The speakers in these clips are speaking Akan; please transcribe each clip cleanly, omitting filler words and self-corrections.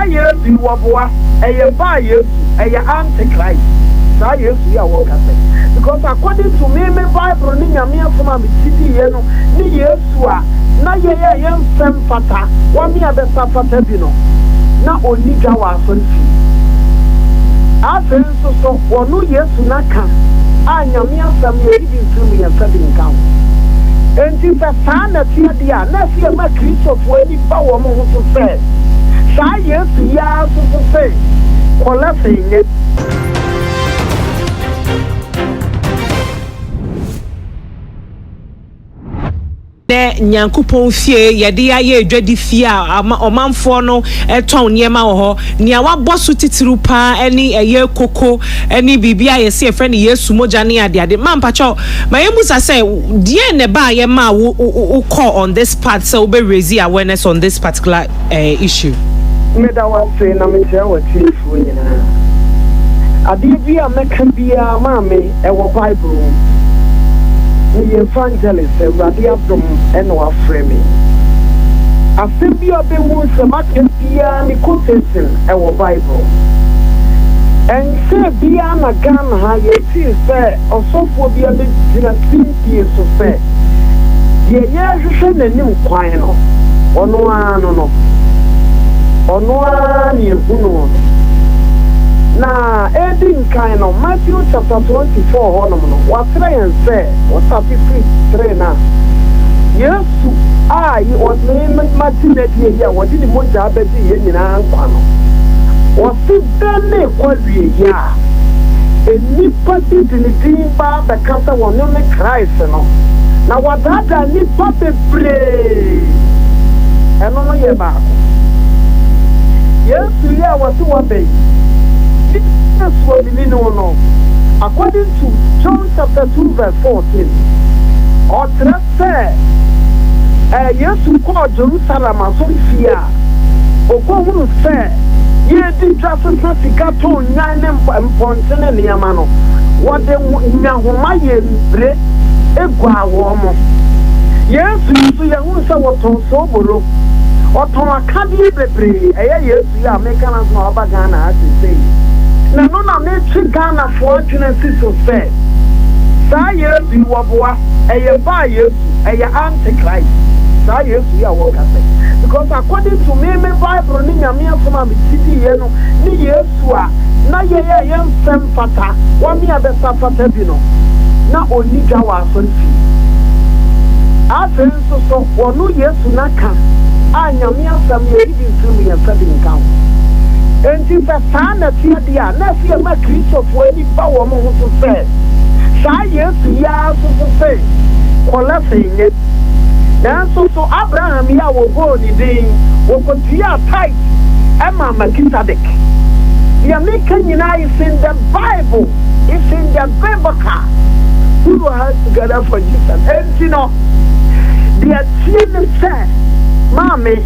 Yesu yi wɔboa, ɛyɛ baa Yesu, ɛyɛ antichrist. Saa Yesu yi a wɔka sɛ, because according to me Bible ne Nyame asɛm a megye diiɛ no ne Yesu a na yɛn a yɛnsɛ mfata, wɔne a bɛsa fata bi no, na ɔnni dwa wɔ asɔrefie. Afei nso so, wɔno Yesu no aka a Nyame asɛm yɛyi bi mfiri mu, yɛmfa bi nka ho. Enti sɛ saa na ɛteɛ deɛ a, na ɛsɛ yɛma Kristofoɔ ani ba wɔn ho so sɛ, saa Yesu yi ara nso so se, kɔlɛfe nyɛ. Nɛ Nyankopɔn fie yɛde ayɛ adwadi fie a ɔmanfoɔ no tɔn nneɛma wɔ hɔ. Nea wabɔ so titiriw paa ne ɛyɛ koko ne biribi a yɛse yɛfrɛ no Yesu mogya ne adeade. Ma mpakyɛw ma yɛmmusa sɛ deɛn na ɛbaeɛ maa wo wo kɔɔ on this path sɛ wobɛ raise awareness on this particular issue? Meda wo ase na mekyerɛ w'atiefoɔ nyinaa. Adeɛ bi a mɛka biara maame ɛwɔ Bible mu. Meyɛ evangelist, Awurade adom na wafrɛ me. Asɛm bi a wobɛhu sɛ maka biara ne quotation ɛwɔ Bible. Ɛnkyɛɛ biara na Ghana ha yɛtee sɛ ɔsɔfoɔ bi abɛgyina simpie so sɛ deɛ yɛrehwehwɛ n'anim kwan no, ɔno ara no no. Ɔno ara na yɛhunuu no. Na ɛredi nkan no, Matthew chapter 24 hɔnom no, wɔakyerɛ yɛn sɛ, wosate firi 3 no a, Yesu a ɔne mate n'adie yi a wɔde ne mogya abɛgye yɛn nyinaa nkwa no, wɔse bɛ ne kɔ awieeɛ a, nnipa bi de ne din ba abɛka sɛ wɔno ne Christ no, na wɔadaadaa nnipa bebree. Ɛno no yɛ baako. Yesu yi a wɔse waba yi, Yesu a mini no no, according to John chapter 2 verse 14, ɔkyerɛ sɛ Yesu kɔɔ Jerusalem asɔrefie a, okohunu sɛ yɛredi dwa sesa sika tɔn nnwan ne mpɔnkye ne nneɛma no, wɔde nyahoma yɛ mmire guaa wɔn mo. Yesu yi nso yɛhunu sɛ wɔtɔn soobolo, ɔtɔn akadeɛ bebree. Ɛyɛ Yesu yi a meka no asɛm a waba Ghana ha seesei yi. Na ɛno na metwe Ghanafoɔ adwene asi so sɛ saa Yesu yi wɔboa, ɛyɛ baa Yesu, ɛyɛ antichrist. Saa Yesu yi a wɔka sɛ, because according to me Bible ne Nyame asɛm a megye diiɛ no ne Yesu a na yɛn a yɛnsɛ mfata, wɔne a bɛsa fata bi no, na ɔnni dwa wɔ asɔrefie. Afei nso so, wɔno Yesu no aka a Nyame asɛm yɛyi bi mfiri mu, yɛmfa bi nka ho. Enti sɛ saa na ɛteɛ deɛ a, na ɛsɛ yɛma Kristofoɔ ani ba wɔn ho so sɛ, saa Yesu yi ara nso so se, kɔlɛfe nyɛ. Nanso so Abraham yi a wɔbɔɔ ne din, wɔkɔtuaa tithe maa Melkisedek? Deɛ meka nyinaa is in the Bible, is in the biblical. Put your hands together for Jesus. Enti no, deɛ ɛteɛ ne sɛ, maame,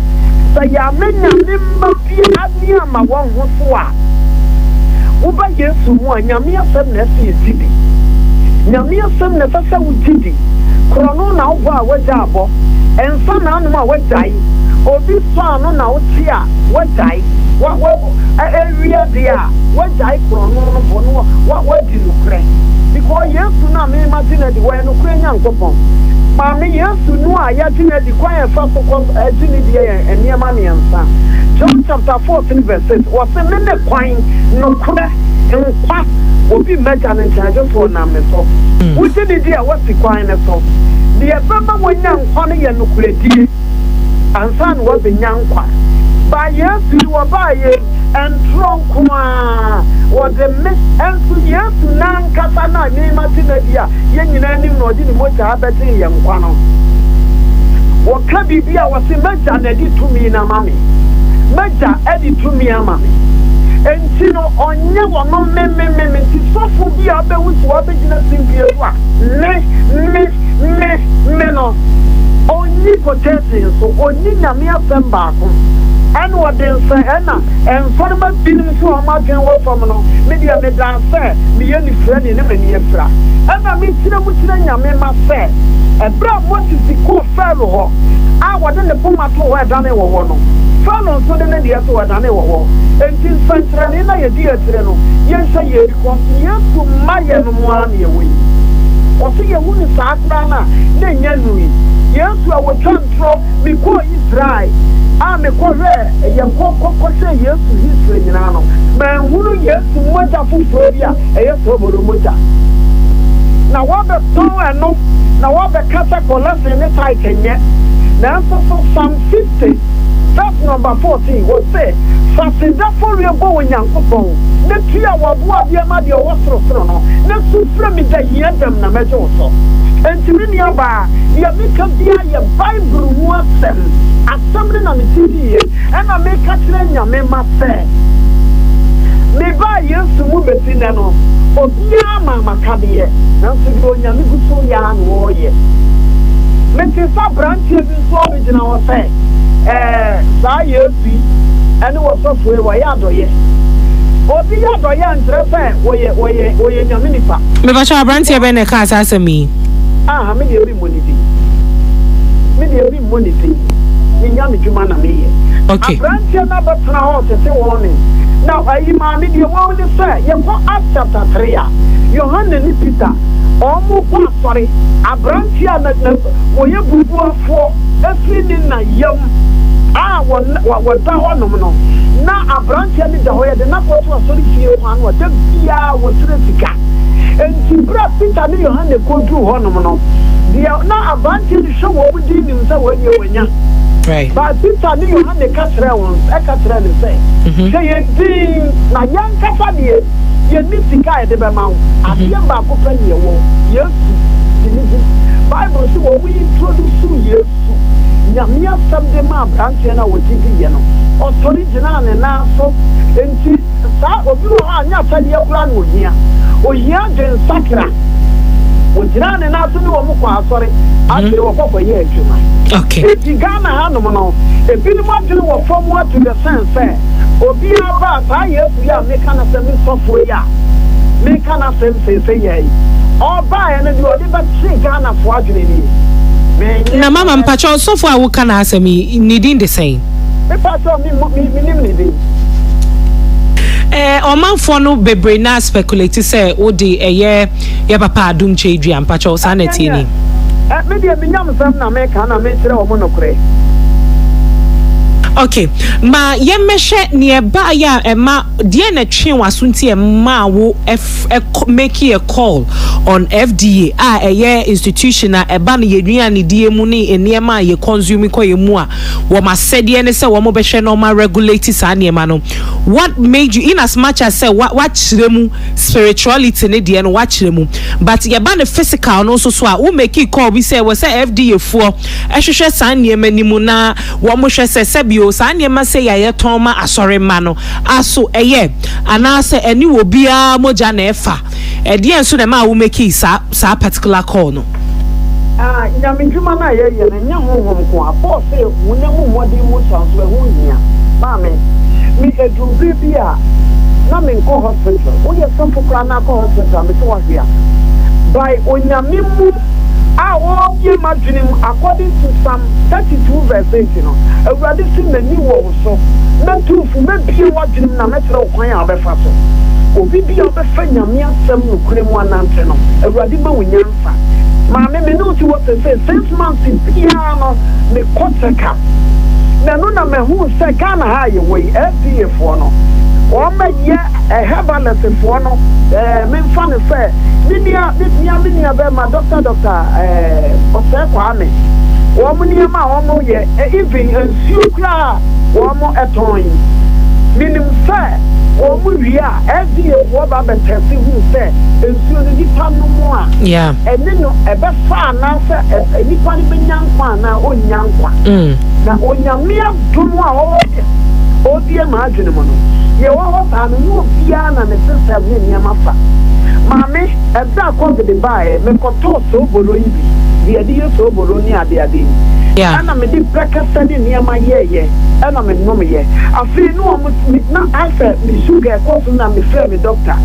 sɛ yɛammɛ Nyame mma bi ani amma wɔn ho so a, woba Yesu mu a, Nyame asɛm na ɛsɛ yɛgye di. Nyame asɛm na ɛsɛ sɛ wogye di. Korɔno na wobɔ a woagya abɔ. Nsa na anom a woagyae. Obi sɔ ano na wote a woagyae. Wa, wa, awia deɛ a, woagyae korɔno no bɔ no, wa, woadi nokorɛ. Because Yesu no a me magye no adi, wɔyɛ nokorɛ Nyankopɔn. Maame, Yesu no a yɛagye no adi, kwan a ɛfa so kɔ gye no die yɛ nneɛma mmiɛnsa. John chapter 14 verse 6, wɔse, Me ne kwan, nokorɛ, nkwa, obi mma Agya no nkyɛn agye sɛ ɔnam me so. Wogye no di a, woasi kwan no so. Deɛ ɛbɛma woanya nkwa no yɛ nokorɛdie ansa na woabɛnya nkwa. Ba Yesu yi, wɔbaeɛ yi, ntorɔ nko ara, wɔde me nso Yesu no ankasa no a me mate no adi a yɛn nyinaa nim no ɔde ne mogya abɛgyee yɛn nkwa no. Wɔka biribi a wɔse, M'agya na ɛde tumi no ama me. M'agya de tumi ama me. Enti no, ɔnyɛ wɔno me, me, me, me. Nti sɔfo bi a wobɛhu sɛ wabɛgyina simpie so a, me, me, me, me no, ɔnyi quotation so, ɔnyi Nyame asɛm baako. Ɛna ɔde nsɛ, ɛna nsɔrema binom nso a wɔn adwene wɔ fam no, me deɛ medaa sɛ meyɛ nifirani ne m'ani afira. Ɛna mekyerɛ mu kyerɛ Nyame mma sɛ, ɛberɛ a Moses kɔɔ Farao hɔ. a wɔde ne poma too hɔ a ɛdanee wɔwɔ no, Farao nso de ne deɛ too hɔ ɛdanee wɔwɔ. Enti nsɛnkyerɛnee no a yɛdi akyire no, yɛnhwɛ yie because Yesu mma yɛnom ara na yɛwɔ yi. Ɔse yɛhu no saa koraa no a, na ɛnya nnui. Yesu a wɔtwa ntorɔ, mekɔɔ Israel a mekɔhwɛɛ, yɛkɔ kɔ kɔhwɛɛ Yesu history nyinaa no, manhunu Yesu mogya foforɔ bi a ɛyɛ soobolo mogya. Na wɔabɛtɔn ɛno na wɔabɛka sɛ collection ne tithe nyɛ. Nanso so Psalm 50 verse number 14 ɔse, Fa aseda fɔreɛ bɔ Onyankopɔn, na tua w'aboadeɛ ma deɛ ɔwɔ sorosoro no, na su frɛ me da hia da mu na mɛgye wo so. Enti me nuabaa, deɛ meka biara yɛ Bible mu asɛm. Asɛm no na mete diiɛ, ɛna meka kyerɛ Nyame mma sɛ, mebaa Yesu mu bɛsi nnɛ no, obiara maa m'akadeɛ, nanso deɛ Onyame gu so yɛ ara na ɔreyɛ. Mete sɛ aberanteɛ bi nso abɛgyina hɔ sɛ, ɛɛ, saa Yesu yi ɛne ɔsɔfoɔ yi wɔyɛ adɔyɛ. Obi yɛ adɔyɛ a nkyerɛ sɛ wɔyɛ, wɔyɛ, wɔyɛ Nyame nipa. Mepakyɛw, aberanteɛ bɛn na ɛkaa saa asɛm yi? Aha, me deɛ memmɔ ne din. Me deɛ memmɔ ne din. Me Nyame dwuma na meyɛ. Okay. Aberanteɛ no abɛtena hɔ retete warning. Na ayi maame deɛ wɔn ne sɛ yɛkɔ Acts chapter 3 a, Yohane ne Peter, wɔn kɔ asɔre. Aberanteɛ a na, na wɔyɛ bubuafoɔ afiri ne na yam a wɔn, wɔda hɔnom no, na aberanteɛ no da hɔ, yɛde no akɔto asɔre fie kwan no a, da biara wɔsrɛ sika. Enti berɛ a Peter ne Yohane kɔduruu hɔnom no, deɛ na aberanteɛ no hwɛ wɔn din nim sɛ wɔn deɛ wɔanya. But Peter ne Yohane ka kyerɛɛ wɔn, ka kyerɛɛ no sɛ, Hwɛ yɛn din, na yɛn ankasa deɛ, yɛnni sika a yɛde bɛma wo. Adeɛ baako pɛ na yɛwɔ, Yesu, gye no di. Bible se wɔn introducuu Yesu, Nyame asɛm de maa aberanteɛ no a ɔgye diiɛ no, ɔsɔre gyinaa ne nan so. Enti saa, obi wɔ hɔ a, nyɛ akyɛdeɛ koraa na ɔhia. Ɔhia adwensakra. Ɔgyinaa ne nan so ne wɔn kɔɔ asɔre, afei ɔkɔ kɔyɛɛ adwuma. Enti Ghana hanom no, ebinom adwene wɔ fam ara to the sense sɛ, obiara ba a, saa Yesu yi a meka n'asɛm, me sɔfoɔ yi a meka n'asɛm seesei yi, ɔbaeɛ no, deɛ ɔde bɛkyere Ghanafoɔ adwene nie. Menyɛ. Na mama, mpakyɛw, sɔfoɔ a woka n'asɛm yi, ne din de sɛn? Mepakyɛw, me, me, menim ne din. Eh, ɔmanfoɔ no bebree na speculate sɛ wode ɛyɛ yɛ papa Adom Kyei-Duah, mpakyɛw, saa na ɛteɛ ni? Eh, me deɛ me nyamsɛm na meka na mekyerɛ wɔn nokorɛ. Ok, ma yɛmmɛhwɛ nea ɛbaeɛ a ɛma, deɛn na ɛtwee w'aso nti ɛmaa wo ɛf, make a call on FDA a ɛyɛ institution a ɛba no yɛn nnuanedie mu ne nneɛma a yɛ consume kɔ yɛn mu a wɔn asɛdeɛ ne sɛ wɔn bɛhwɛ na wɔn aregulate saa nneɛma no. What made you, in as much as sɛ wa wakyerɛ mu spirituality ne deɛ no wakyerɛ mu, but yɛba no physical no nso so a, wo make call bi sɛ ɛwɔ sɛ FDA foɔ hwehwɛ saa nneɛma no mu na wɔn hwɛ sɛ sɛbio saa nneɛma sei a yɛtɔn ma asɔre mma no aso ɛyɛ anaasɛ ɛne wɔ biara mogya na ɛfa. Ɛdeɛn nso na ɛmaa wo make saa saa particular call no? Ah, Nyame dwuma no a yɛyɛ no, ɛnyɛ honhom nko ara. Paul se, honam mu mmɔden mu sua nso, ɛho hia. Maame, me ɛduru bere bi a, na menkɔ hospital. Woyɛ sɔfo koraa na akɔ hospital a, mese woahwe ase. By Onyame mu a ɔrebue m'adwene mu, according to Psalm 32 verse 8 no, Awurade se, M'ani wɔ wo so, mɛtu wo fo, mɛbue w'adwene mu na mɛkyerɛ wo kwan a wobɛfa so. Obi bi a ɔbɛfa Nyame asɛm nokorɛ mu anante no, Awurade ma wo nyansa. Maame, me ne wo te hɔ sesei, 6 months biara no, me kɔ check up. Na ɛno na mahuu sɛ Ghana ha a yɛwɔ yi, FDA foɔ no, wɔn bɛyɛ herbalist foɔ no, eh, memfa no sɛ, me nua, me nua, me nua bɛrima, Doctor, Doctor, eh, Osei Kwame, wɔn nneɛma a wɔn yɛ, eh, even nsuo koraa a wɔn tɔn yi, menim sɛ wɔn wie a, FDA foɔ ba bɛ test hu sɛ nsuo no nipa nom a, ɛne no ɛbɛfa anaasɛ nipa no bɛnya nkwa anaa ɔnnya nkwa. Na Onyame adom a ɔwɔ ɔrebue m'adwene mu no, yɛwɔ hɔ saa no, nyɛ obiara na ne system ne nneɛma fa. Maame, ɛberɛ a covid baeɛ, mekɔtɔɔ soobolo yi bi, deɛ yɛde yɛ soobolo ne adeade yi, ɛna mede prɛkɛsɛ ne nneɛma yɛeɛ, ɛna menomyɛ. Afei ne wɔn, me, na asɛ me sugar ɛkɔ so na mefrɛɛ me doctor,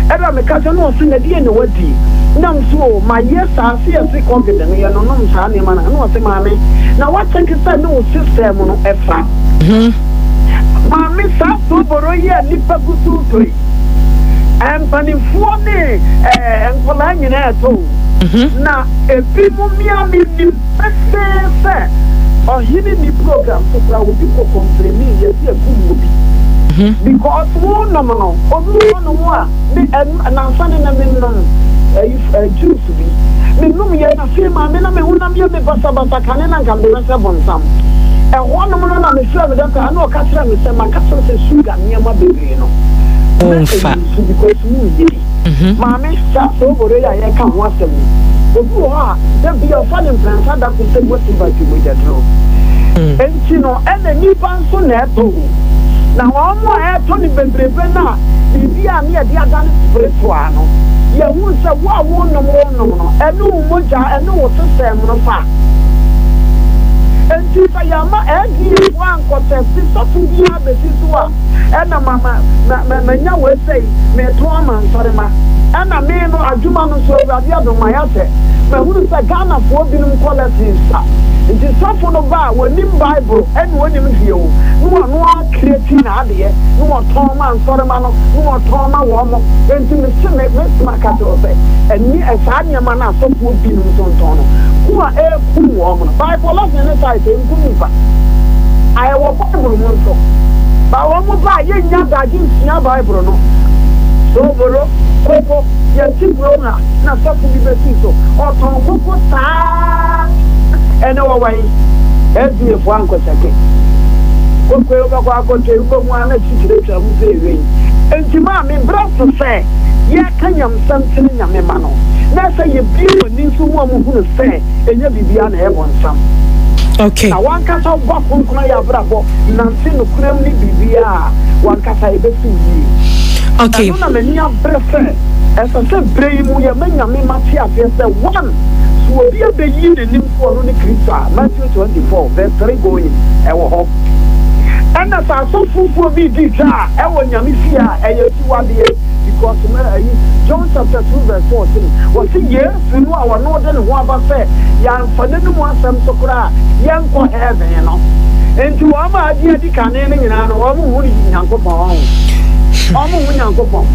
ɛna meka kyerɛ no, na ɔse, na deɛn na wadi? Nam so o, mayɛ saa sɛ yɛse covid no yɛnonom saa nneɛma no a, ɛna ɔse maame na wakyɛke sɛ ne wo system no ɛfa. Maame saa soboro yi a nnipa gu so retɔ yi, mpanimfoɔ ne ɛɛ nkwadaa nyinaa ɛtɔ o. Na ebinom mmea menim pefee sɛ ɔhene ni program so koraa obi kɔ complaini yɛse akum obi because wonom no obi wɔ hɔnom a me ɛn nansa ne na menom ɛyi ɛ juice bi menom yɛ na afei maame na me honam yɛ me basabasa kane na nka mede bɛsɛ bonsam ɛhɔnom no na mefrɛ me dɔkta na ɔka kyerɛ me sɛ maka kyerɛ sɛ sugar nneɛma bebree no na Womfa. ɛyi nso because mu yɛ bi. Maame, saa sooboro yi a yɛreka ho asɛm yi, obi wɔ hɔ a, da bi ɔfa no mprɛnsa da koro sɛ motivate mogyaduro. Enti no, ɛna nnipa nso na ɛtɔ o. Na wɔn a ɛretɔ no bebrebe no a, biribi a ne yɛde adane spiritual no, yɛhu sɛ wo a wonom wonom no, ɛne wo mogya, ɛne wo system no fa. Enti sɛ yɛama FDA foɔ ankɔtɛste sɔfo biara bɛsi so a, ɛna ma ma ma ma manya wei sɛi, metɔn ama nsɔrema. Ɛna me no adwuma no nso Awurade adom mayɛ sɛ mahunu sɛ Ghanafoɔ binom kɔ lessons sa. Nti sɔfo no ba a wɔnim Bible ɛna ɔnim hwee o, na ɔno ara create n'adeɛ na ɔtɔn ma nsɔrema no na ɔtɔn ma wɔn mo. Enti mese me mɛtumi aka kyerɛ wo sɛ ɛne saa nneɛma no a asɔfoɔ binom tontɔn no ko a ɛrekum wɔn no. Bible lesson ne site ɛnkum nipa. A ɛwɔ Bible mu nso. Ba wɔn ba a yennya adagye nsua Bible no. Sooboro, koko, yɛte kurom ha na sɔfo bi besii so, ɔtɔn koko saa. Ɛnɛ wɔwɔ he? FDA fo ankɔkyɛke. Koko yi wobɛkɔ akɔtɔ yi, wobɛhu ara na kyikyiri atwa mu sɛ ewe yi. Enti maame, berɛ so sɛ yɛka nyamsɛm kyerɛ Nyame mma no, na ɛsɛ yɛbue wɔn ani nso ma wɔhunu sɛ ɛnyɛ biribiara na ɛyɛ bɔnsam. Okay. Na w'ankasa wobɔ kronkron yɛ abrabɔ, nante nokorɛm ne biribiara a, w'ankasa ɛbɛsi wo yie. Okay. Ɛno na m'ani abere sɛ, ɛsɛ sɛ berɛ yi mu yɛma Nyame mma te aseɛ sɛ, one, sɛ obi abɛyi n'anim sɛ ɔno ne Kristo a, Matthew 24 verse 3 going, ɛwɔ hɔ. Ɛna sɛ asɔfofoɔ bi redi dwa a, ɛwɔ Nyame fie a, ɛyɛ akyiwadeɛ, because ma ayi, John chapter 2 verse 14, wɔse Yesu no a ɔno de ne ho aba sɛ yɛamfa n'anum asɛm so koraa a, yɛnkɔ heaven no. Enti wɔn a adi adi kane no nyinaa no, wɔn nhu Nyankopɔn. Wɔn nhu Nyankopɔn.